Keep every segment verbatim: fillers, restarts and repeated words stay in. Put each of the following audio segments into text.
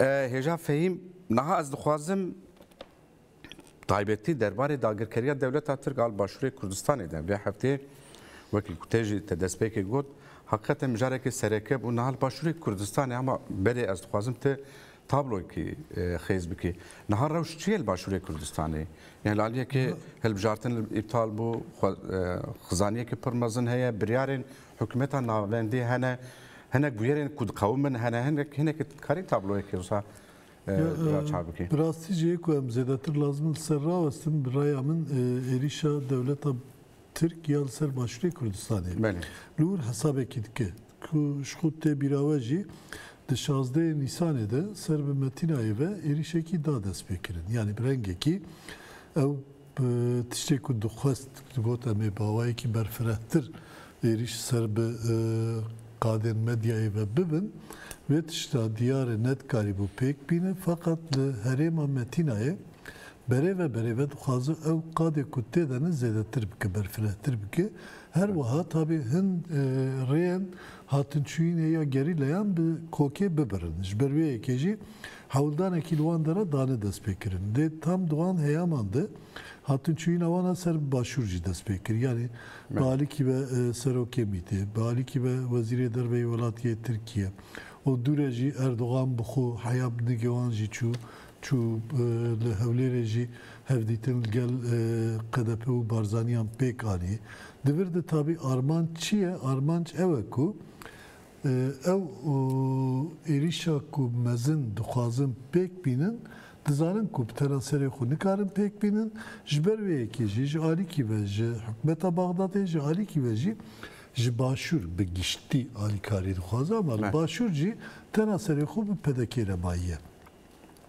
E, Hêja Fehîm, niha ez dixwazim taybetî derbarê dagirkeriya dewleta Tirk al Başûrê Kurdistanê de vê heftê, wekî ku te jî te destpêkê got, heqîqeten mijarekê sereke bû niha li Başûrê Kurdistanê, ama berê ez dixwazim te tabloyekî, e, xêz bikî. Niha rewş çi ye li Başûrê Kurdistanê? Yani li aliyekê hilbijartin îptal bû, xwe-, e, xizaniyekî pir mezin heye, biryarên hikûmeta navendî hene, hinek bûyerên ku diqewimin hene, hinek, hinek karî tabloyekê wisa, e, Ya, bira e, çav bikî. Bi rastî jî ku em zêdetir lazim li ser rawestin, bi raya min, e, êrîşa dewleta Tirk ya li ser Başûrê Kurdistanê Belê. li wir hesabekî dike. Ku ji xwe tê bîra we jî di şazdehê Nîsanê de ser bi Metînayê ve êrîşekî da destpêkirin. Yanî bi rengekî ew bi tiştê ku dixwest, digot em ê bi awayekî berfirehtir êrîş ser bi, e, qadên medyayê ve bibin, vê tişta diyar e nedikarîbû pêk bîne, feqet li herêma Metînayê berê ve berê ve dixwaze ew qadê ku tê de ne zêdetir bike, berfirehtir bike. Her wiha tabî hin, e, rêyên hatinçûyînê ya gerîlayan bi kokê bibirin. Ji ber wê yekê jî hewldanekî li wan dera dane destpêkirin. Lê tam di wan heyaman de hatinçûyîna wan a ser bi başûr jî dest pê kir. Yanî bi Evet. alîkî ve, e, serokê mîtê, bi alîkî ve wezîrê derve yê welatiyê Tirkiye û dûre jî Erdogan bi xwe heya bi nigê wan jî çû, çû, e, li Hewlêrê jî hevdîtin li gel, e, K D P û Barzaniyan pêk anî. Di vir de tabî armanc çi ye? Armanc ew e ku, e, ew, o, êrîşa ku mezin dixwazin pêk bînin, dizanin ku bi tena serê xwe nikarin pêk bînin. Ji ber wê yekê jî ji alîkî ve ji hikûmeta Baxdadê, ji alîkî ve jî ji başûr bi giştî alîkarî dixwaze, ama li Me. başûr jî tena serê xwe bi P D K re mayiye.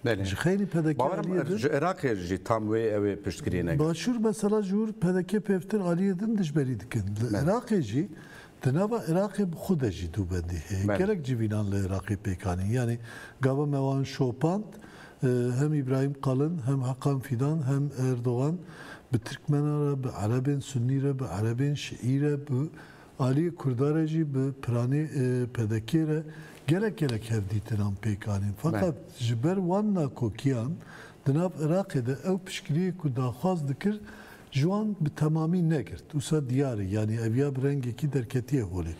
Belê. Ji xeynî P D K Bawerim aliyê din ji Iraqê jî tam wê ew ê piştgiriyê neke. Başûr mesela ji wir P D K pêvtir aliyê din dijberî dikin. Li Belê. Iraqê jî di nava Iraqê bi xwe de jî dûbendî heye. Belê. Gelek civînan li Iraqê pêk anîn. Yanî gava me wan şopand, e, hem Îbrahîm Qalin, hem Hakan Fîdan, hem Erdogan bi Tirkmena re, bi Erebên Sunnî re, bi Erebên Şiî re, bi aliyê Kurda re jî, bi piranê, e, P D K re gelek gelek hevdîtinan pêk anîn. Feqet Belê. ji ber wan nakokiyan di nav Iraqê de ew piştgiriyê ku daxwaz dikir, ji wan bi temamî negirt. Wisa diyar e, yanî ev ya bi rengekî derketiye holê.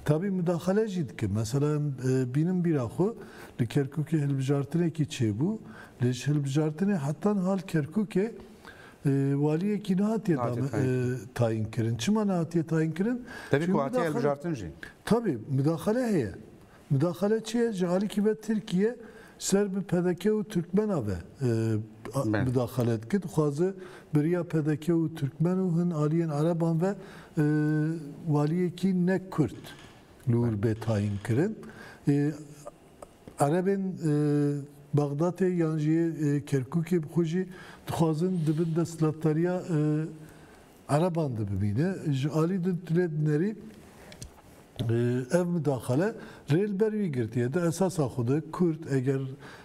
Tabî mudaxele jî dike. Mesela em, e, bînin bîra xwe li Kerkûkê hilbijartinekî çêbû. Lê ji hilbijartinê heta niha li Kerkûkê, e, waliyekî nehatiye Nehatiye dame-, tayîn. e, tayîn kirin. Çima nehatiye tayîn kirin? Tevî Çünkü ku hatiye mudaxele hilbijartin jî. Tabii, mudaxele heye. Mudaxele çi ye? Ji alîkî ve Tirkiye ser bi P D K û Tirkmena ve, e, a-, Belê. mudaxele dike. Dixwaze bi riya P D K û Tirkmen û hin aliyên Ereban ve, e, waliyekî ne Kurd li wir bê tayîn kirin. E, Erebên, e, Baxdadê yan jî, e, Kerkûkê bi xwe jî dixwazin di bin desthilatdariya, e, Ereban de bimîne. Ji alî din tu lê dinerî, e, ev mudaxele rê li ber wî girtiye. Di esasa xwe de Kurd eger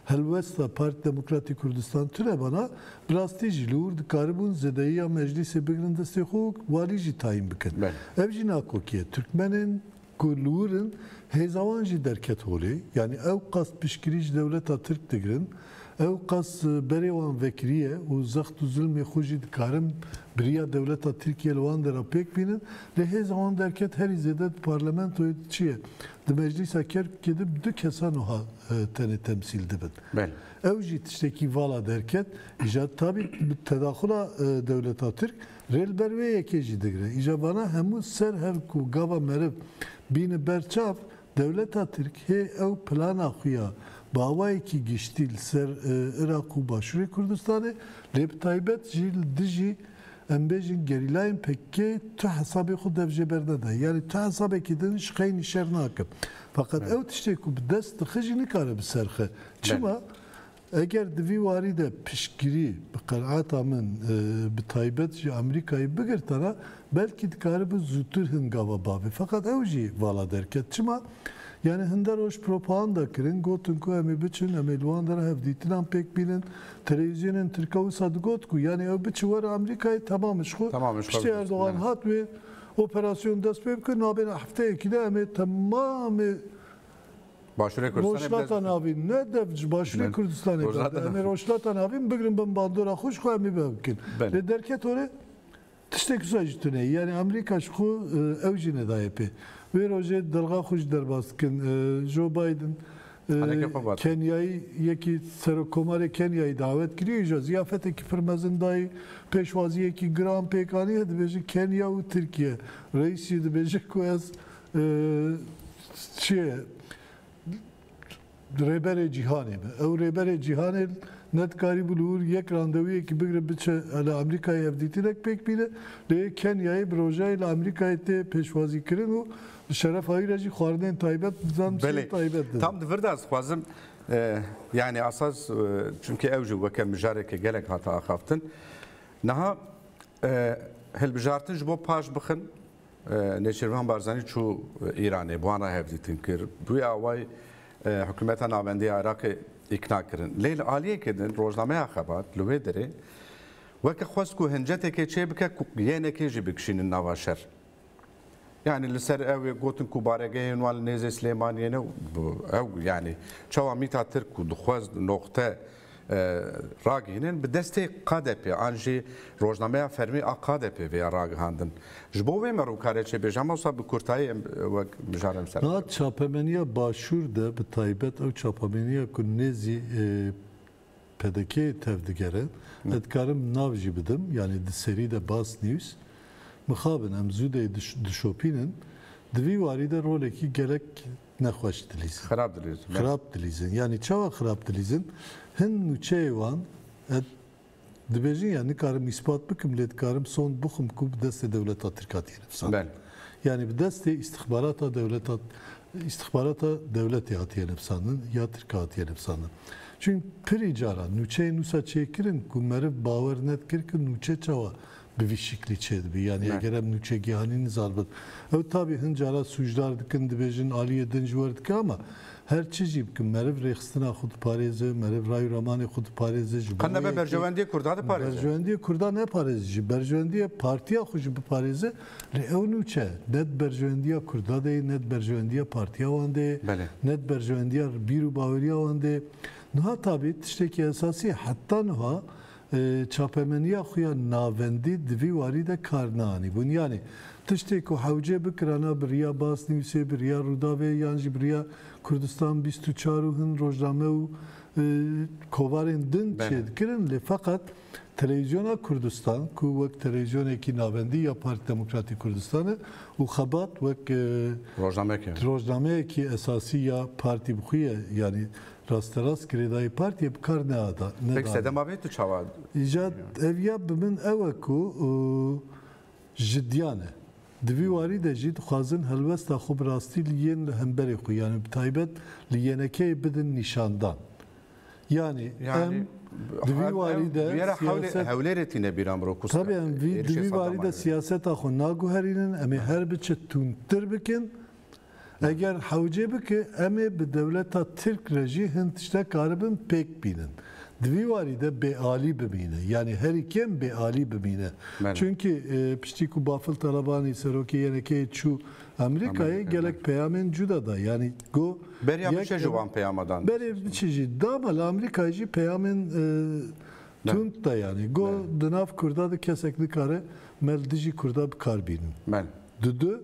helwesta Partî Demokratîk Kurdistan tune bana, bi rastî jî li wir dikaribûn zêdeyiya meclîsê bigrin destê xwe û walî jî tayîn bikin. Belê. Ev jî nakokî ye. Tirkmenên ku li wir in, hêza wan jî derket holê. Yanî ew qas piştgirî ji dewleta Tirk digirin, ew qas, e, berê wan vekirî ye û zext û zilmê xwe jî dikarin bi riya dewleta Tirkiye li wan dera pêk bînin. Lê hêza wan derket herî zêde di parlamentoyê de çi ye? Di meclîsa Kerkûkê de bi du kesan wiha, e, tenê temsîl dibin. Belê. Ew jî tiştekî vala derket. Îja tabî bi tedaxula, e, dewleta Tirk rê li ber wê yekê jî digire. Îja vana hemû ser hev ku gava meriv bîne ber çav, dewleta Tirk hê ew plana xwe ya bi awayekî giştî li ser, e, Iraq û Başûrê Kurdistanê, lê bi taybet jî li dijî, em bêjin, gerîlayên P K K tu hesabê xwe dev jê bernede. Yanî tu hesabekî din ji xeynî şer nake. Feqet Evet. ew tiştê ku bi dest dixe jî nikare bi ser xe. Çima? Belê. Eger di vî warî de piştgirî bi qenaeta min, e, bi taybet ji Amerîkayê bigirtana, belkî dikaribe zûtir hin gava bavê. Feqet ew jî vala derket. Çima? Yani hinde roj propaganda kirin, gotin ku em ê biçin, em ê li wan dera hevdîtinan pêk bînin. Televîzyonên Tirka wisa digot ku yani ew biçi were Amerîkayê, temam ji xwe. Temam ji xwe Piştî biçin, Erdogan evet. hat wê operasyon dest pê bike, nabêne hefteyekî de em ê temamê Başûrê Kurdistanê Rojhilata Navîn, ne dev ji Başûrê Kurdistanê, Rojhilata Navîn. Em ê Rojhilata Navîn bigrin bin bandora xwe, ji xwe em ê bevkin. Belê. Lê derket hore tiştek wisa jî tune. Yani Amerîka ji xwe, e, ew jî nedaye pê. Vê rojê delxa xwe jî derbas dikin. E, Joe Biden, e, Kenyayî, yekî serokkomarê Kenyayî dawet kiriye, ji ziyafetekî pir mezin dayî, pêşwaziyekî giran pêk aniye, dibêje Kenya û Tirkiye. Reîs jî dibêje ku ez, e, çi ye? Rêberê cîhanê be. Ew rêberê cîhanê nedikarîbû li wir yek randevuyekî bigire biçe li Amerîkayê hevdîtinek pêk bîne. Lê Kenyayê bi rojayê li Amerîkayê tê pêşwazîkirin û li şerefa wî re jî xwarinên taybet, zan taybet didin. Tam di vir de ez dixwazim, e, yani esas, e, çimkî ew jî weke mijareke gelek hate axaftin. Niha, e, hilbijartin ji bo paş bixin, E, Nêçîrvan Barzanî çû Îranê, bi wan re hevdîtin kir. Bi wî awayî, e, hikûmeta navendî ya Iraqê îkna kirin. Lê li aliyekê din rojnameya Xebat li wê derê weke xwest ku hincetêkê çêbike ku yenekê jî bikişînin nava şer. Yani li ser ew ê gotin ku baregehên wan li nêzê Silêmaniyê ne, bu, ew yani çawa mîta Tirk ku dixwest noqte e, ragihînin bi destê K D P an jî rojnameya fermî a K D P vêya ragihandin. Ji bo wê me rûkare çêbêje, ama wisa bi kurtayî em, e, wek mijar em ser. Niha çapemeniya Başûr de bi taybet ew çapemeniya ku nêzî, e, P D K'ê tevdigere, Ne. ez dikarim nav jî bidim, yani di serî de Bas News. Mixabin em zû de diş-, dişopînin. Di vî warî de rolekî gelek nexweş dilîzin. Xirab dilîzin, ne. Xirab dilîzin. Yani çawa xirab dilîzin? Hin nûçeyê wan, e, dibêjin ya nikarim îspat bikim, lê dikarim sond bixim ku bi destê dewleta Tirk hatiye nivîsandin. Belê. Yani bi destê îstixbarata dewleta, îstixbarata dewletê hatiye nivîsandin, ya Tirka hatiye nivîsandin. Çünkü pirî cara nûçeyên wisa çêkirin ku meriv bawer nedikir ku nûçe çawa bi vî şiklî çêdibî. Yani Ne. eger em nûçegihanî nizan bin. Ew tabî hin cara sûcdar dikin, dibêjin aliyê din ji wer dike, ama her çi jî bikin, meriv rêxistina xwe diparêze, meriv ray û ramanê xwe diparêze, ji bo Qe nebe yekê berjewendiyê Kurda diparêze. Berjewendiyê Kurda neparêze jî, berjewendiyê partiya xwe jî biparêze, lê ew nûçe ne di berjewendiya Kurda de ye, ne di berjewendiya partiya wan de ye, Belê. ne di berjewendiya bîr û baweriya wan de ye. Niha tabî tiştekî esasî, heta niha e, çapemeniya xwe ya navendî di vî warî de kar neanîbûn. Yanî tiştê ku hewce bikirana bi riya Bas Newsê, bi riya Rûdavê yan jî bi riya Kurdistan bîst û çar û hin rojname û, e, kovarên din Belê. çêdikirin, lê feqet Televîzyona Kurdistan ku wek televîzyonekî navendî ya Partî Demokratîk Kurdistanê û Xebat wek, e, Rojnameyekê. rojnameyekî esasî ya partî bi xwe ye, yanî rasterast girêdayî partiyê bi kar neada, Peki nedane. sedema vê tu çawa? Îca ev ya bi min ew e ku, û, ji diyan e. Di vî warî de jî dixwazin helwesta xwe bi rastî li yên li hemberê xwe, yanî bi taybet li Y N K'yê bidin nîşandan. Yanî Yani, em di vî ev, warî ev de bir ara hewle-, siyaset hewlêrê tîne bîra min ro ku Tabii em vî, di êrişê vî warî de Saddam'e. siyaseta xwe naguherînin, em ê her biçe tundtir bikin. Eger hewcê bike, em ê bi dewleta Tirk re jî hin tiştek karibin pêk bînin. Di vî warî de bêalî bimîne. Yanî herî kêm bêalî bimîne. Belê. Çünkü, e, piştî ku Bafil Talabanî serokê Y N K'yê çû Amerîkayê, Amerîka, gelek belê. peyamên cuda da. Yanî go Beriya yek biçe ji em wan peyama dan. Berê biçe jî. Dama li Amerîkayê jî peyamên, e, Belê. tund da yanî. Go Belê. di nav Kurda de kesek nikare me li dijî Kurda bi kar bînin. Belê. Di du,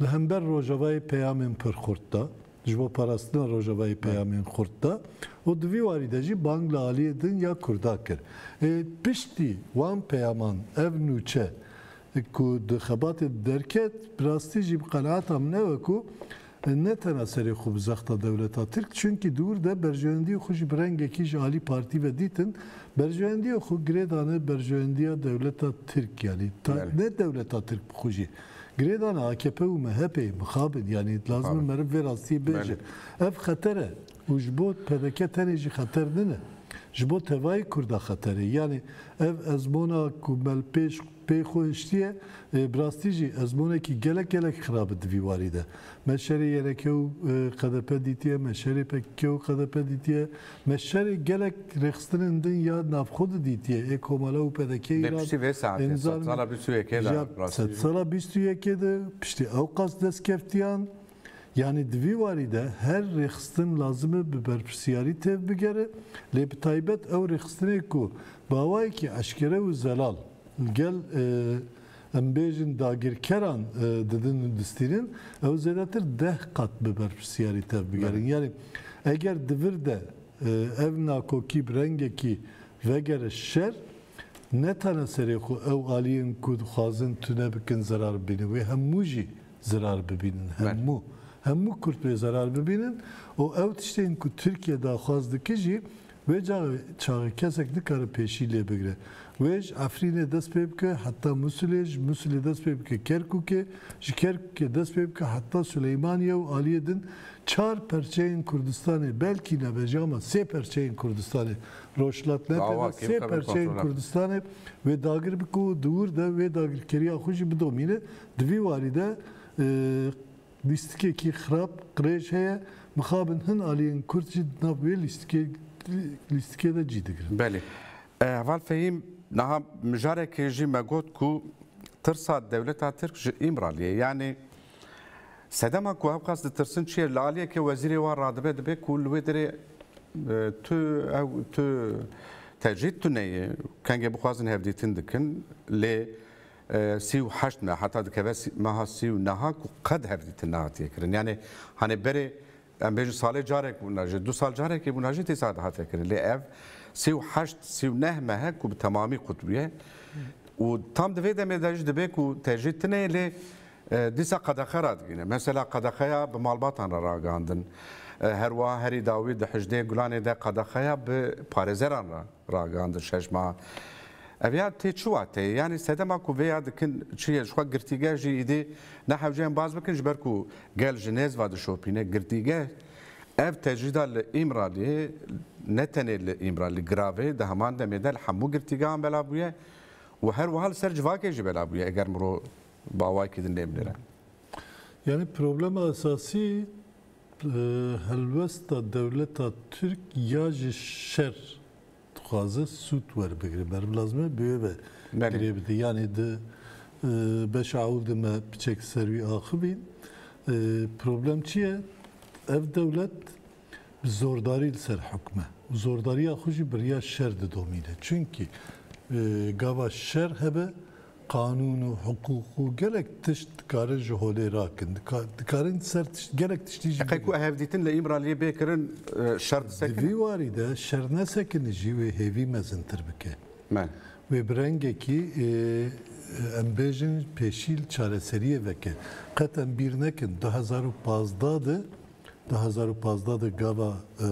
Li hember Rojavayê peyamên pir xurt da, ji bo parastina Rojavayê peyamên xurt da û di vî warî de jî bang li aliyê din ya Kurda kir. Ê, piştî wan peyaman ev nûçe ku di xebatê de derket, bi rastî jî bi qenaeta min ew e ku ne tena serê xwe bi zexta dewleta Tirk, çunkî di wir de berjewendiyê xwe jî bi rengekî ji alî partî ve dîtin, berjewendiyê xwe girê dane berjewendiya dewleta Tirk, yanî ta-, Belê. ne dewleta Tirk bi xwe jî. Girêdana A K P û M H P'ê mixabin, yanî lazim e Mixabin. meriv vê rastiyê bêje. Belê. Ev xeter e û ji bo P D K tenê jî xeter nine. Ji bo tevayî Kurda xeter e. Yanî ev ezmona ku me li pêş pê xwe hiştiye, e, bi rastî jî ezmonekî gelek gelek xirab e di vî warî de. Me şerê Y N K û, e, K D P dîtiye, me şerê P K K û K D P dîtiye, me şerê gelek rêxistinên din ya navxwe de dîtiye. Ê Komala û P D K Lê îran piştî vê saetê, ên zar sedsala bîst û yekê de, ya rastî jî. sedsala bîst û yekê de piştî ew qas dest keftiyan, Yanî di vî warî de her rêxistin lazim e bi berpirsiyarî têv bigere, lê bi taybet ew rêxistinê ku bi awayekî eşkere û zelal li gel, e, em bêjin dagirkeran, e, didin û distînin, ew zêdetir deh qat bi berpirsiyarî tevbigerin. Belê. Yanî eger di vir de, e, ev nakokî bi rengekî vegere şer, ne tene serê xwe ew aliyên ku dixwazin tune bikin zerar bibînin, wê hemû jî zerar bibînin. Belê. Hemû, hemû Kurd wê zerar bibînin û ew tiştên ku Tirkiye daxwaz dike jî, wê ca-, çaxê kesek nikare pêşî lê bigire. Wê ji Efrînê dest pê bike heta Musilê, ji Musilê dest pê bike Kerkûkê, ji Kerkûkê dest pê bike heta Silêmaniyê û aliyê din çar perçeyên Kurdistanê, belkî nebe jî ama sê perçeyên Kurdistanê, Rojhilat ne têde, sê perçeyên Kurdistanê wê dagir bike û di wir de wê dagirkeriya xwe jî bidomîne. Di vî warî de, e, lîstikekî xirab, qirêj heye. Mixabin hin aliyên Kurd jî di nav wê lîstikê, lîstikê de cî digirin. Belê. E, Heval Fehîm, niha mijarekê jî me got ku tirsa dewleta Tirk ji Îmraliyê. Yanî sedema ku ew qas ditirsin çi ye? Li aliyekê wezîrê wan radibe dibe ku li wê derê, e, tu ew, tu tecrîd tune ye, kengê bixwazin hevdîtin dikin, lê, e, sî û heşt meh, heta dikeve sî-, meha sî û neha ku qet hevdîtin nehatiye kirin. Yanî, hani berê, em bêjin salê carek bûna jî, du sal carekê bûna jî tê saet hate kirin. Lê ev sî û heşt, sî û neh meh e ku bi temamî qut bûye. Û tam di vê demê de jî dibe ku tecrîd tune ye, lê, e, dîsa qedexe radigihîne. Mesela qedexeya bi malbatan re ragihandin. E, her wiha herî dawî di hejdê Gulanê de qedexeya bi parêzeran re ragihandin şeş meha. Ev ya tê çi wateyê? Yanî sedema ku vê ya dikin çi ye? Ji xwe girtîgeh jî îdî ne hewce em baz bikin, ji ber ku gel ji nêz ve dişopîne. Girtîgeh, ev tecrîda li Îmraliyê, ne tenê li Îmralî, giravê di heman demê de li hemû girtîgehan belav bûye û her wiha li ser civakê jî belav bûye, eger mirov bi awayekî din lê binêre. Yanî problema esasî, e, helwesta dewleta Tirk ya ji şer dixwaze sûd werbigire. Meriv lazim e bi wê ve Belê. girê bide. Yanî di, e, beşa ewil de me piçek ser wî axivîn. E, problem çi ye? Ev dewlet bi zordarî li ser hukm e. Û zordariya xwe jî bi riya şer didomîne. Çunkî, e, gava şer hebe, qanûn û hiqûq û gelek tişt dikarin ji holê rakin. Dika-, dikarin ser tişt, gelek tiştî jî Qey ku bigrin. Hevdîtin li Îmraliyê bê kirin, e, şer Di disekine? vî warî de şer nesekine jî wê hêvî mezintir bike. Me. Wê bi rengekî, e, em bêjin pêşî li çareseriyê veke. Qet em bîr nekin, du hezar û pazdeh de, du hezar û pazdeh de gava, e,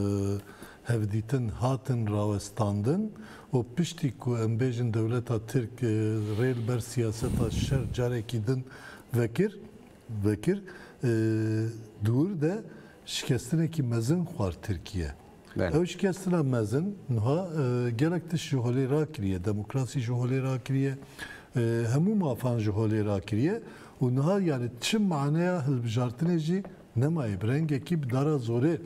hevdîtin hatin rawestandin û piştî ku em bêjin dewleta Tirk, e, rê li ber siyaseta şer carekî din vekir, vekir, e, dûr de şikestinekî mezin xwar Tirkiye. Belê. Ew şikestina mezin niha, e, gelek tişt ji holê rakiriye, demokrasî ji holê rakiriye, e, hemû mafan ji holê rakiriye û niha, yani, çi maneya hilbijartinê jî nemaye. Bi rengekî bi dara zorê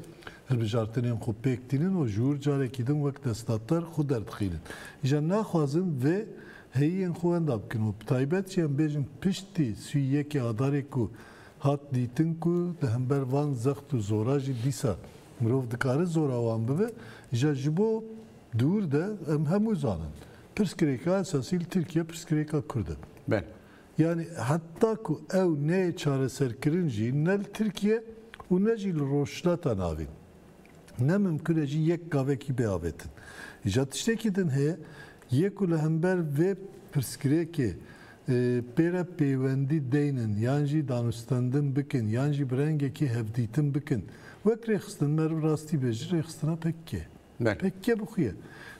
hilbijartinên xwe pêk tînin û ji wir carekî din wek destdar xwe derdixînin. Îja naxwazin vê heyiyên xwe wenda bikin û bi taybet jî em bêjin piştî sî û yekê Adarê ku hat dîtin ku di hember van zext û zora jî dîsa mirov dikare zora wan bibe, îja ji bo dûr de em hemû zanin. Pirsgirêka esasî li Tirkiye pirsgirêka Kurd e. Belê. Yani heta ku ew neyê çareserkirin jî ne li Tirkiye û ne jî li Rojhilata Navîn. Ne mimkun e jî yek gavekî bê avêtin. Îja tiştekî din heye, yê ku li hember vê pirsgirêkê, e, pê re pêwendî deynin, yan jî danûstendin bikin, yan jî bi rengekî hevdîtin bikin. Wek rêxistin, meriv rastî bêjî, rêxistina P K K. Belê. P K K bi xwe ye.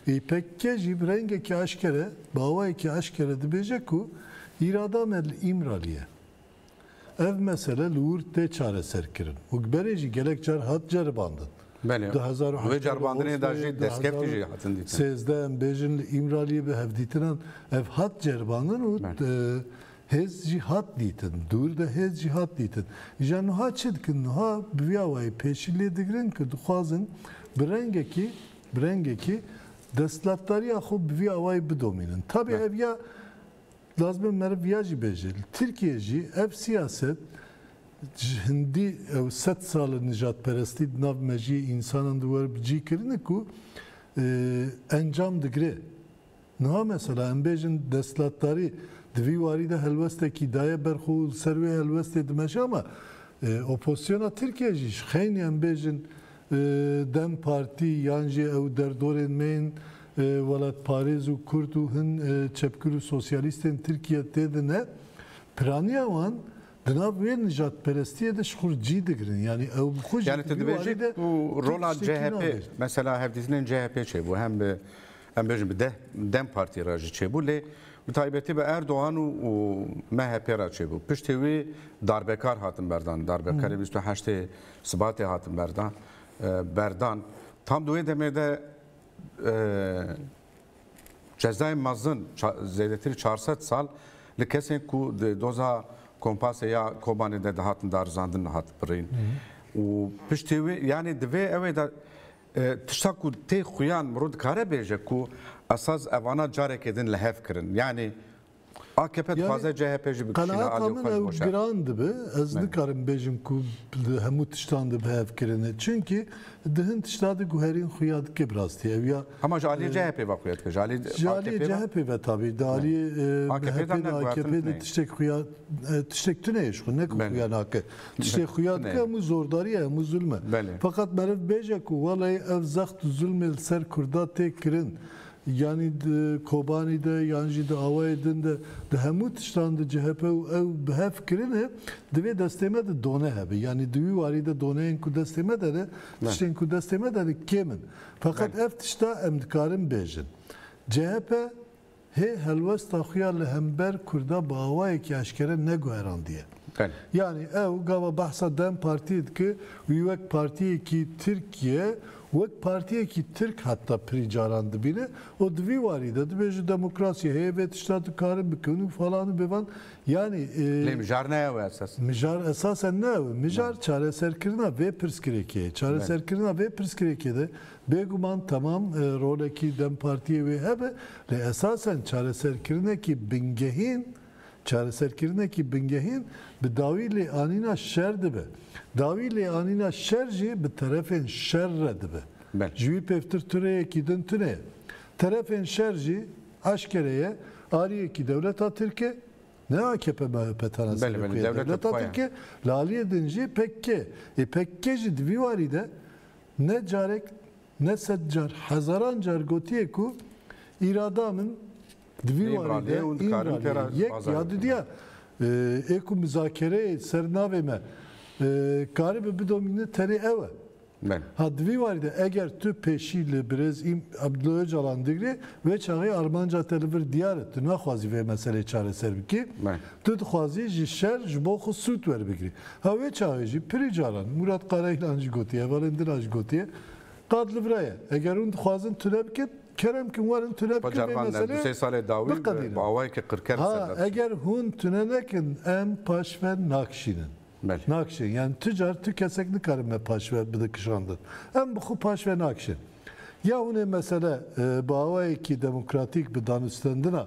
Ê, P K K jî bi rengekî eşkere, bi awayekî eşkere dibêje ku îrada me li Îmralî ye. Ev mesele li wir tê çareserkirin û berê jî gelek car hat ceribandin. Belê. Du hezar û heşt Wê ceribandinê de jî du hezar û sêzdeh, destkeftî jî hatin dîtin. Em bêjin li Îmraliyê bi hevdîtinan ev hat ceribandin û, Belê. e, hêz jî hat dîtin. Dûr de hêz jî hat dîtin. Îja niha çi dikin? Niha bi vî awayî pêşî lê digirin ku dixwazin bi rengekî, bi rengekî desthilatdariya xwe bi vî awayî bidomînin. Tabii Belê. ev ya Lazim e meriv ya jî bêje. Li Tirkiye jî ev siyaset Ji hindî ew sed sal e nijadperestî di nav mejiyê însanan di wer bi cî kirine ku, e, encam digire. Niha mesela em bêjin desthilatdarî di vî warî de helwestekî daye ber xwe û li ser wê helwestê dimeşe ama, e, opozisyona Tirkiye jî ji xeynî em bêjin, e, DEM Partî yan jî ew derdorên me yên, e, welatparêz û Kurd û hin, e, çepgir û sosyalîstên Tirkiye tê de ne. Piraniya wan di nav wê nijadperestiyê de ji xwe cî digirin. Yanî ew bi xwe jî Yani tu di vî dibêjî warî de ku tu rola tiştekî C H P, nabêjin. Mesela hevdîtinên C H P çêbû, hem bi, em bêjin bi deh, DEM Partî re jî çêbû, lê bi taybetî bi Erdogan û, û M H P re çêbû. Piştî wî darbekar hatin berdan. Darbekarê Hı. bîst û heştê Sibatê hatin berdan, e, berdan. Tam di wê demê de, e, cezayên mezin, ça-, zêdetirî çar sed sal li kesên ku di doza Kompasê ya Kobanê de dihatin darizandin hat birîn. Hı hı. Û piştî wê, yani divê ew ê de, e, tişta ku tê xuyan mirov dikare bêje ku esas evana carekê din li hev kirin. Yani A K P Yani, dixwaze C H P jî bikişîne qenaeta aliyê min xwe ji ew bo şer. giran dibe. Ez Ne. nikarim bêjim ku li hemû tiştan de bi hev kirine. Çimkî di hin tişta de guherîn xuya dike bi rastî. Ew ya, Hema ji aliyê e, C H P ve xuya dike. Ji aliyê ji aliyê A K P ve C H P ve tabii. Di Ne. aliyê, e, A K P de M H P de ne A K P guhertin de ne. tiştek xuya, e, tiştek tune ye ji xwe. Ne ku Belê. xuya nake. Tiştek xuya Tune dike ye. hemû zordarî ye, hemû zulm e. Belê. Feqet meriv bêje ku welay ev zext û zulmê li ser Kurda tê kirin. Yanî di Kobanî de, yan jî di awayê din de, di hemû tiştan de C H P û ew bi hev kirine, divê destê me de done hebe. Yanî di wî warî de doneyên ku destê me de ne, Ne. tiştên ku destê me de ne kêm in. Feqet Ne. ev tişta em dikarin bêjin. C H P hê helwesta xwe ya li hember Kurda bi awayekî eşkere neguherandiye. Belê. Yanî ew gava behsa DEM Partiyê dike, wî wek partiyekî Tirkiye, wek partiyekî Tirk heta pirî caran dibîne û di vî warî de dibêje demokrasiyê heye, vê tişta dikarin bikin û falan û bevan. Yanî, e, Lê mijar ne ew e esas. mijar esasen ne ew e. Mijar Ne. çareserkirina vê pirsgirêkê ye. Çareserkirina vê pirsgirêkê de bêguman temam, e, rolekî DEM Partiyê wê hebe, lê esasen çareserkirinekî bingehîn Çareserkirinekî bingehîn bi dawî lêanîna şer dibe. Dawî lêanîna şer jî bi terefên şer re dibe. Belê. Ji wî pêvtir tu rêyekî din tune ye. Terefên şer jî eşkere ye, aliyekî dewleta Tirk e, ne A K P M H P tena Belê, serê belê, xwe ye. dewleta Dewleta xwe ye. Tirk e, li aliyê din jî P K K. Ê P K K jî di vî warî de ne carek ne sed car, hezaran car gotiye ku îrada min di vî Îmraliyê warî de û dikarin Îmraliyê têra yek bazarê ya bikin. didiya, e, ê ku mizakereyê ser navê me, e, karibe bidomîne tenê ew e. Belê. Ha, di vî warî de eger tu pêşî li birêz Îm-, Abdullah Ocalan digirê, wê çaxê armanca te li vir diyar e, tu naxwazî vê meselê çareser bikî. Belê. Tu dixwazî ji şer ji bo xwe sûd werbigirî. Ha, wê çaxê jî pirî caran Murat Karayîlan jî gotiye, hevalên din a jî gotiye, qad li vira ye. Eger hûn dixwazin tune bikin, kerem kin werin tune bikin vê Bajarvan ne, meselê du sê salê dawî bi, biqedînin. bi awayekî qirker Ha, ser de eger hûn tune nekin, em paş ve nakişînin. Belê. Nakişin. Yani tu car tu kesek nikarin me paş ve bide kişandin. Em bi xwe paş ve nakişin. Ya hûn ê mesele, e, bi awayekî demokratîk bi danûstendina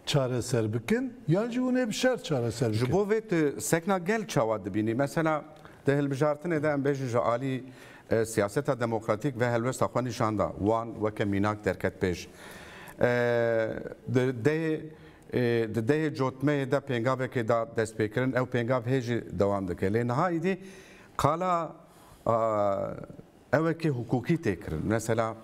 çareser bikin, yan jî hûn ê bi şer çareser bikin. Ji bo vê tu sekna gel çawa dibînî? Mesela di hilbijartinê de em bêjin ji alî, e, siyaseta demokratîk ve helwesta xwe nîşan da. Wan weke mînak derket pêş. E, di dehê, e, di dehê cotmeyê de pêngavekê da destpêkirin, ew pêngav hê jî dewam dike. Lê niha îdî qala, a, ewekê hukukî tê kirin. Mesela,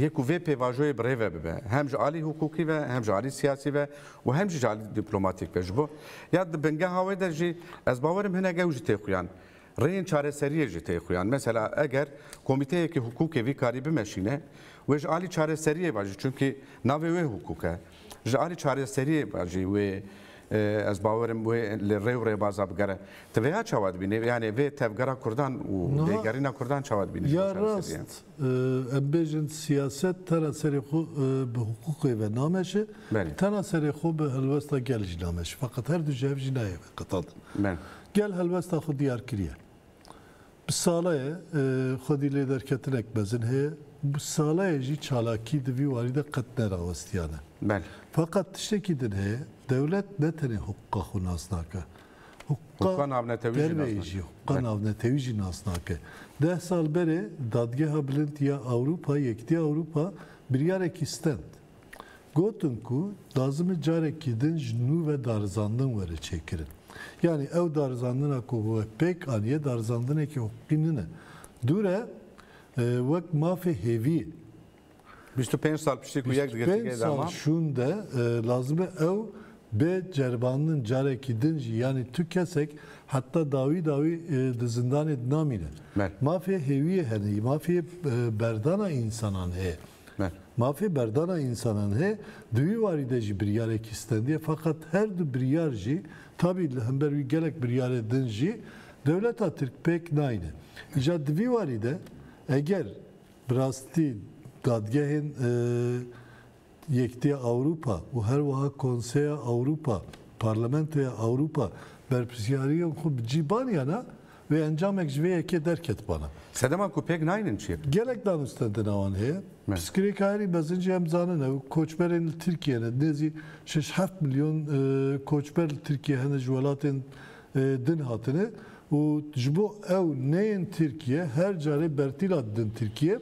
yê ku vê pêvajoyê bi rê ve bibe, hem ji alî hukukî ve, hem ji alî siyasî ve û hem jî ji alî diplomatîk ve. Ji bo, ya di bingeha wê de jî ez bawerim hinek ew jî tê xuyan. Rêyên çareseriyê jî tê xuyan. Mesela, eger komîteyekî hukukê vî karî bimeşîne, wê ji alî çareseriyê ve jî, çunkî navê wê hukuk e. Ji alî çareseriyê ve jî wê, e, ez bawerim wê li rê û rêbaza bigere. Tu vêya çawa dibînî? Yani vê tevgera Kurdan û Niha lêgerîna Kurdan çawa dibînî? Ya rast, e, em bêjin siyaset tena serê xwe, e, bi hiqûqê ve nameşe, Belê. tena serê xwe bi helwesta gel jî nameşe. Feqet her du ji hev jî nayê ve qetandin. Belê. Gel helwesta xwe diyar kiriye. Bi sala ye, e, xwedî lê derketinek mezin heye. Bi sala ye jî çalakî di vî warî de qet nerawestiyane. Belê. Feqet tiştekî din heye, dewlet ne tenê hiqûqa xwe nas nake. Hiqûqa navnetewî jî nas nake. Hiqûqa navnetewî jî nas nake. Deh sal berê Dadgeha Bilind ya Ewropa, Yekîtiya Ewropa biryarekî stend. Gotin ku lazim e carekî din ji nû ve darizandin were çêkirin. Yanî ew darizandina ku we pêk aniye, darizandinekî hiqûqî nine. Dû re, e, wek mafê hêviyê. Bîst û pênc sal piştî ku yek digirtî dama. Bîst û pênc sal şûn de, e, lazim e ew bê ceribandin carekî din jî. Yanî tu kesek heta dawî dawî, e, di zindanê dinamîne. Belê. Mafê hêviyê hene, mafê, e, berdana însanan heye. Belê. Mafê berdana însanan heye, di wî warî de jî biryarekî stendiye. Feqet her du biryar jî, tabî li hember wî gelek biryarê din jî dewleta Tirk pêk nayne. Îca di vî warî de eger bi rastî dadgehên, e, Yekîtiya Ewropa û her wiha Konseya Ewropa, Parlamentoya Ewropa berpirsyariyên xwe bi cî baniyana, wê encamek ji vê yekê derketibana. Sedema ku pêk naynin çi ye? Gelek danûstendina wan heye. Me. Pirsgirêka herî mezin jî em zanin, ew koçberên li Tirkiye ne. Nêzî şeş heft milyon, e, koçber li Tirkiye hene, ji welatên, e, din hatine û ji bo ew neyên Tirkiye her carê bertîla didin Tirkiye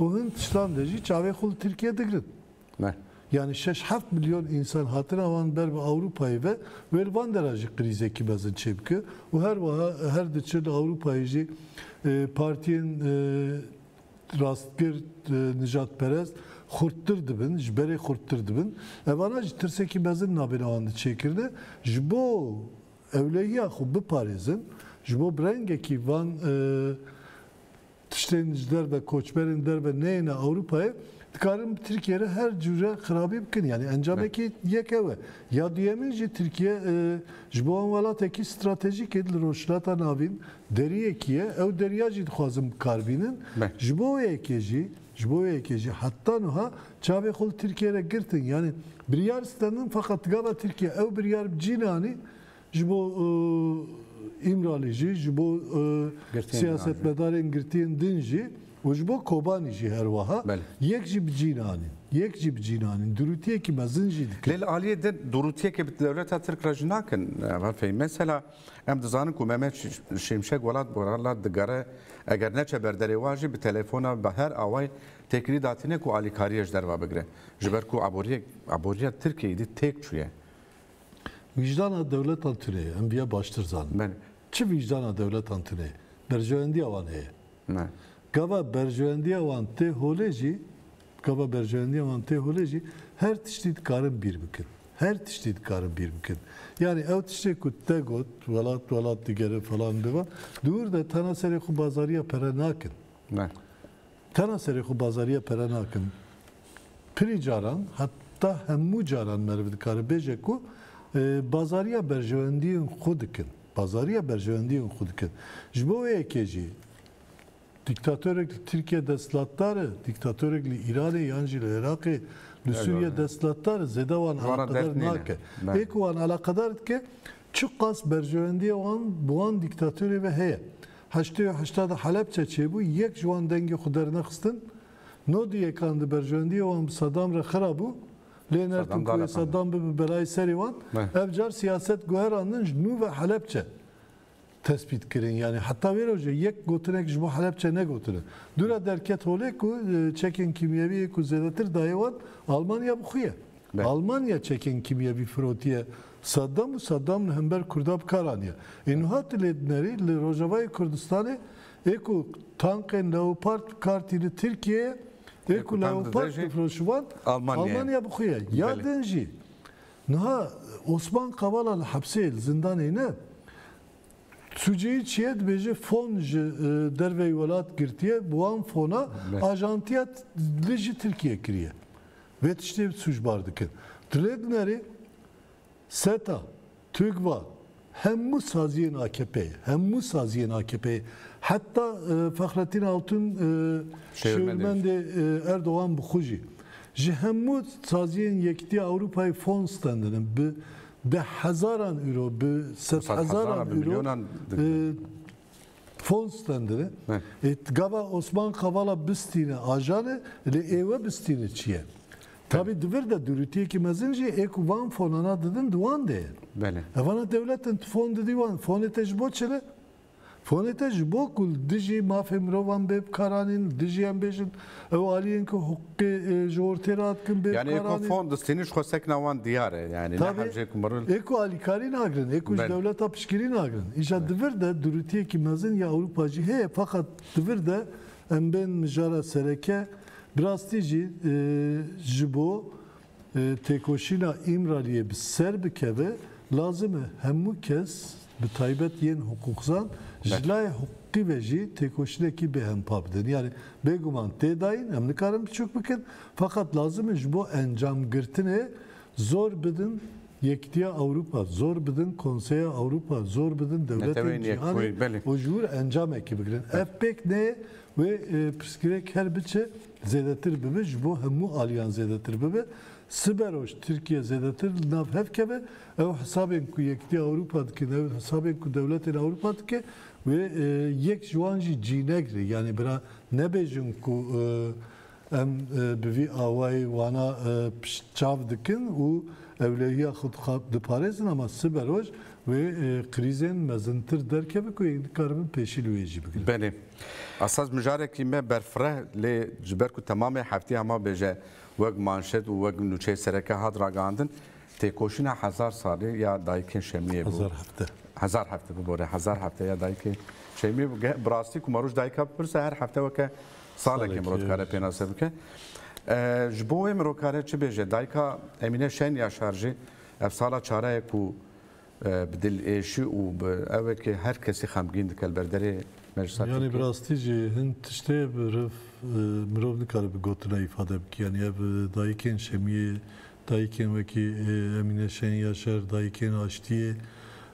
û hin tiştan de jî çavê xwe li Tirkiye digirin. Ne. Yanî şeş heft milyon însan hatina wan ber bi Ewropayê ve, wê li van dera jî krîzekî mezin çêbike û her wiha her diçe li Ewropayê jî, e, partiyên, e, rastgir, e, nijadperest xurttir dibin, ji berê xurttir dibin. Evana jî tirsekî mezin nabêne wan de çêkirine. Ji bo ewlehiya xwe biparêzin, ji bo bi rengekî van, e, tiştên ji derve, koçberên derve neyêne Ewropayê, dikarin bi Tirkiye re her cûre xirabî bikin. Yanî encamekî yek ew e. Ya duyemîn jî Tirkiye, e, ji bo wan welatekî stratejîk e li Rojhilata Navîn, deriyekî ye. Ew deriya jî dixwazin bi kar bînin. Be. Ji bo wê yekê jî, ji bo wê yekê jî heta niha çavê xwe li Tirkiye re girtin. Yanî biryar stendin, feqet gava Tirkiye ew biryar bi cî nanî, ji bo, e, Îmralî jî, ji bo, e, siyasetmedarên girtiyên din jî û ji bo Kobanî jî her wiha. Belê. Yek jî bi cî nanîn. Yek jî bi cî nanîn. Durûtiyekî mezin jî dikin. Lê li aliyê din durûtiyekê bi dewleta Tirk re jî nakin, e, Heval Fehîm. Mesela, em dizanin ku Mehmet Ş-, Şimşek welat bi welat digere, eger neçe ber derê wa jî bi telefona, bi her awayî têkilî datîne ku alîkariye ji derve bigire. Ji ber ku aboriyê, aboriya Tirkiyeyê dî têk çûye. Wijdana dewletan tune ye, em viya baştir zanin. Belê. Çi wijdana dewletan tune ye? Berjewendiya wan heye. Ne. Gava berjewendiya wan tê holê jî, gava berjewendiya wan tê holê jî her tiştî dikarin bîr bikin. Her tiştî dikarin bîr bikin. Yanî ew tiştê ku te got, welat welat digere falan biva, dûr de tena serê xwe bazariya pere nakin. Ne. Tena serê xwe bazariya pere nakin. Pirî caran, heta hemû caran meriv dikare bêje ku, e, bazariya berjewendiyên xwe dikin. Bazariya berjewendiyên xwe dikin. Ji bo wê yekê jî dîktatorek li Tirkiye desthilatdar e, dîktatorek li Îranê yan jî li Iraqê, li Sûriye desthilatdar e, zêde wan eleqedar nake. Ê ku wan eleqedar dike, çiqas berjewendiya wan bi wan dîktatorê ve heye. Heştê û heşta de Helebçe çêbû, yek ji wan dengê xwe dernexistin. No di yekan di berjewendiya wan bi Sedam re xira bû. Lê nertin ku wê Sedam bibe belayê serê wan. Ev car siyaset guherandin ji nû ve Helebçe tespît kirin. Yanî heta wê rojê yek gotinek ji bo Helebçe negotine. Dûra derket holê ku, e, çekên kîmyewî yê ku zêdetir dayê wan Almanya bi xwe ye. Be. Almanya çekên kîmyewî firotiye Saddam û Saddam li hember Kurda bi kar aniye. Ê niha tu lê dinerî li Rojavayê Kurdistanê ê ku tankên Leopard bi kar tîni Tirkiyeyê, ê ku Leopard difiroşiban Almanya bi xwe ye. Ya din jî niha Osman Kavala li hepsê, li zindanê ne. Sûceyî çi ye? Dibêje fon ji, e, derveyî welat girtiye, bi wan fona ajantiya t-, li ji Tirkiye kiriye. Vê tiştê sûcbar dikin. Tu lê dinerê SETA, TUGVA, hemû saziyên A K P'ê, hemû saziyên A K P'ê, heta, e, Fexrettin Altun, e, şêwirmendê, e, Erdogan bi xwe jî. Ji hemû saziyên Yekîtiya Ewropayê fon stendine. Bi deh hezaran euro, bi sed hezaran euro, e, fon stendine. E, gava Osman Kavala bistîne ajane, lê ê we bistîne çi ye? Tabî di vir de durûtiyekî mezin jî ê ku van fonana didin di wan de ye. Belê. Evana dewletin tu fon didî wan, fonê te ji bo çi ne? Fonê te ji bo ku li dijî mafê mirovan bê bikaranîn, li dijî em bêjin ew aliyên ku hiqûqê, e, ji ortê radikin bê Yani êko bikaranîn. Fon distînî ji xwe sekna wan diyar e. Yani ne Tabii. Hevcê ku mirov Ê ku alîkarî nagrin, ê ku ji Belê. Dewleta piştgirî nagrin. Îja Belê. Di vir de durûtiyekî mezin ya Ewropa jî heye, fakat di vir de em bên mijara sereke, bi rastî jî, e, ji bo e, têkoşîna Îmraliyê bi ser bikeve, lazim e hemû kes, bi taybet yên hiqûqzan, ji Belê. Layê hiqûqî ve jî têkoşînekî bêhempa bidin. Yani bêguman tê dayîn, em nikarin biçûk bikin, fakat lazim e ji bo encamgirtinê zor bidin Yekîtiya Ewropa, zor bidin Konseya Ewropa, zor bidin dewletên Netewên cîhanê Yekbûyî, belê. Û ji wir encamekî bigirin. Ev pêk neyê wê, e, pirsgirêk her biçe zêdetir bibe, ji bo hemû aliyan zêdetir bibe. Siberoj Tirkiye zêdetir li nav hev keve, ew hesabên ku Yekîtiya Ewropa dikin, ew hesabên ku dewletên Ewropa dike, wê, e, yek ji wan jî cî negre. Yani bira nebêjin ku, e, em, e, bi vî awayî wana, e, piştçav dikin û ewlehiya xwe dixa-, diparêzin, ama siberoj wê, e, krîzên mezintir derkeve ku yek dikaribin pêşî li wê jî bigirin. Belê. Esas mijarekî me berfireh lê ji ber ku temamê heftiya ma bêje wek manşet û wek nûçeyê sereke hat ragihandin, têkoşîna hezar salê ya dayikên Şemiyê bû. Hezar hefte. Hezar hefte, bibore, hezar hefte ya dayikê Şemiyê bû. Ge-, bi rastî ku me roj dayika bipirse, her hefte weke salekê Salekê, mirov dikare evet. Pênase bike. E, ji bo wê mirov kare çi bêje? Dayika Emîne Şen Yaşar jî ev sala çare ye ku e, bi dilêşî û bi ewekê her kesî xemgîn dike li ber derê meclisa Yani Tirkiyê. Bi rastî jî hin tiştê bi riv, e, mirov nikare bi gotina îfade bike. Yani ev, e, dayikên Şemiyê, dayikên wekî, e, Emîne Şen Yaşar, dayikên Aştiyê,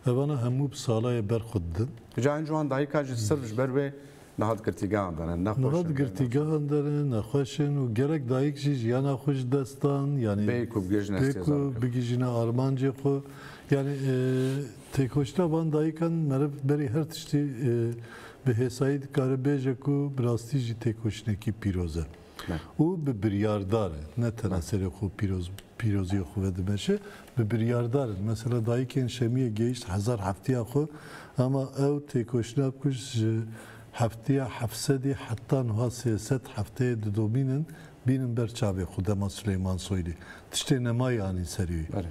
evana hemû bi salayê ber xwe didin. Ca hin ciwan dayika jî sirf ji ber wê niha di girtîgehan de ne, ne xweş Niha in, di girtîgehan de ne, ne xweş in û gerek dayik jî jiyana xwe ji dest dan, yani Bê ku bigihîjine bê ku sêzar bikin. Bigihîjine armancê xwe. Yani, e, têkoşîna van dayikan meriv berî her tiştî, e, bi hêsayî dikare bêje ku bi rastî jî têkoşînekî pîroz e. Ne. Û bi biryardar e. Ne tena Ne. Serê xwe pîroz pîroziyê xwe vedimeşe, bi biryardar in. Mesela dayikên Şemiyê gehişt hezar heftiya xwe, ama ew têkoşîna ku ji heftiya heft sedî heta niha sê sed hefteyê didomînin, bînin ber çavê xwe dema Silêman Soylî. Tiştê nemayî anîn serî wî. Belê.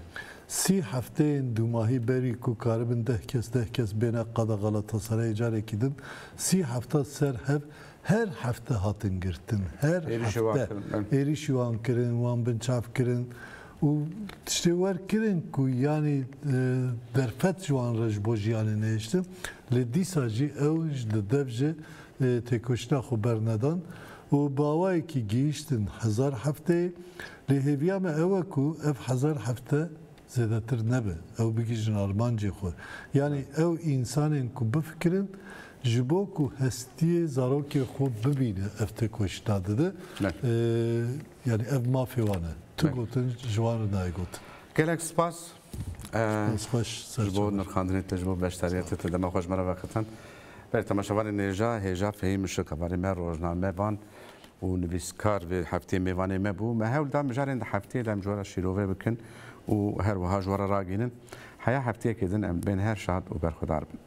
Sî hefteyên dûmahî berî ku karibin deh kes, deh kes bêne qada Galatasarayê carekî din, sî hefta ser hev Her hefte hatin girtin, her Êrîşî wan hefte kirin, em. Êrîşî wan kirin, wan binçav kirin û tiştê wer kirin ku, yanî, e, derfet ji wan re ji bo jiyanê nehiştin. Lê dîsa jî ew ji di dev ji, e, têkoşîna xwe bernedan û bi awayekî gihîştin hezar hefteyê. Lê hêviya me ew e ku ev hezar hefte zêdetir nebe. Ew bigihîjin armancê xwe. Yanî ew însanên ku bifikirin, ji bo ku hestiyê zarokê xwe bibîne, ev têkoşîna dide. Ne. Ee, yanî ev mafê wan e. Tu Ne. Gotin, ji wan re nayê gotin. Gelek spas. Ee, Spas xweş, ser ji bo çavan. Nirxandinê te, ji bo beşdariyetê te, dema xwe ji me re veqetan. Belê, temaşevanên hêja, hêja Fehîm Işik, hevalê me, rojnamevan û nivîskar vê hefteyê mêvanê me bû. Me hewl da mijarên di hefteyê de em ji we re şîrove bikin û her wiha ji we re ragihînin. Heya hefteyekê din em bên her şad û berxwedar bin.